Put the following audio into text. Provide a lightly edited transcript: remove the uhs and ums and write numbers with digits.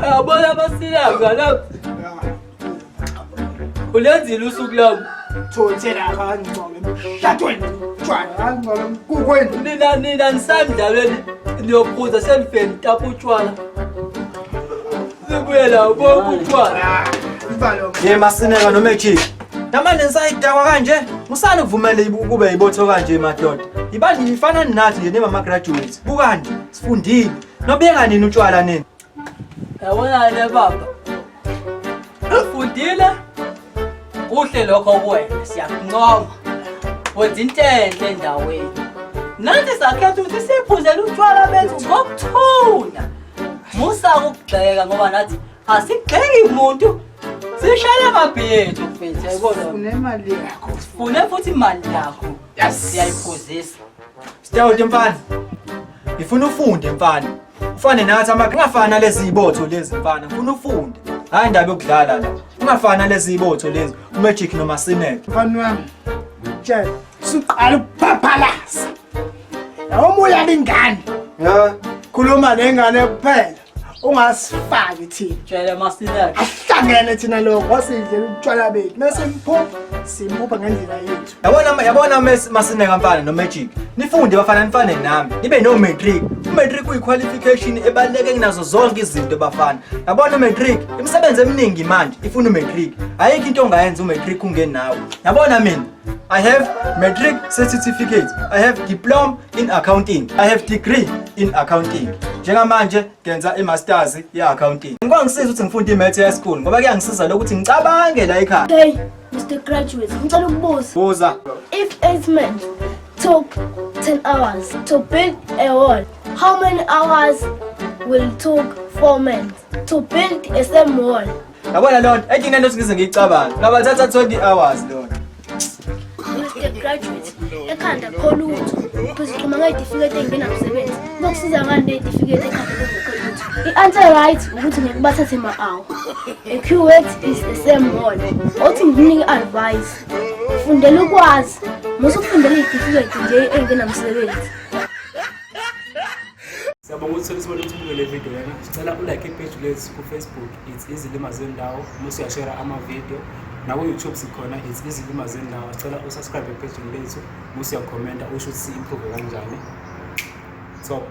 Yabona abasilanga lapho. Ulenzile usuku lwami. Thothela kangcono emshadweni. Tshwala kangcono emkhukhwini. Nina nina nisamdlalweni niyophuza senifeni tapa utshwala. Sibuye la bonke utshwala. Mfalo. Ye masineka noMagic. Namanje nisayidakwa kanje, musani ukuvumela kube ibotho kanje madoda. Ibani nifana nathi nje nema graduates. Bukani, sifundile. Nobeka nini utshwala nini? Yabona le baba. Ufundile? Kuhle lokho kuwena siyakuncoma. Wenza into enhle endaweni. Nathi sakhetha ukuthi siphuzele utshwala bethu ngokuthula. Musa ukugxeka ngoba nathi asigxeki muntu. Sishayela amabhiya ethu mfethu yayibona. Unemali yakho. Sifune futhi imali yakho. Yes. Siyayiphuzisa. Sitawuti mfana. Ngifuna ufunde mfana. Ufane nathi ama ungafani nalezi zibotho lezi mfana. Ngifuna ufunde. Hayi indaba yokudlala la. Ungafani nalezi zibotho lezi. UMagic noma Sinek. Mfana wami. Tshela, suqala ukuphaphalaza. Yawo moya lingane. Ya. Khuluma nengane kuphela. Ungasifaki thina. Tshela Masineke. Asihlangene thina lokho asidlela utshwala bethu. Mase simphupha, simphupha ngendlela yethu. Yabona yabona Masineka mfana no Magic. Nifunde bafana nifane nami. Nibe no matric. U-matric uyi-qualification ebaluleke kunazo zonke izinto bafana. Yabona u-matric, imisebenzi eminingi manje ifuna u-matric. Ayikho into ongayenza u-matric ungenawo. Yabona mina, I have matric certificate. I have diploma in accounting. I have degree in accounting. Njengamanje ngenza i-masters ye-accounting. Kwangisiza ukuthi ngifunde i-math high school ngoba kuyangisiza lokuthi ngicabange la ekhaya. Hey, Mr. Graduate, ngicela ukubuza. Buza. If eight men took 10 hours to build a wall, how many hours will took four men to build a same wall? Yabona leyo nto, ethi into ngize ngiyicabange. Ngabathatha 20 hours leyo nto. Mr. Graduate, ekhanda kho lutho. Phezulu ngeyitifiketi engingenamsebenzi. Kuzokusiza ngani leyitifiketi ekhanda kungekho lutho? I-answer right ukuthi ngeke bathathe ma-hour. A Q-word is the same wall. Othi ngikunike i-advice. Fundela ukwazi. Musa ukufundela iy'tifiketi nje engenamsebenzi. Siyabonga ukuthi uthole ithuba lokuthi ubuke le video lena. Sicela ulike ipage lethu ku-Facebook, it's Izilima Zendawo, mase uyashare ama-video. Naku-YouTube sikhona, it's Izilima Zendawo. Sicela usubscribe epagini lethu, mase uyakhomenta usho ukuthi si-improve kanjani. Top.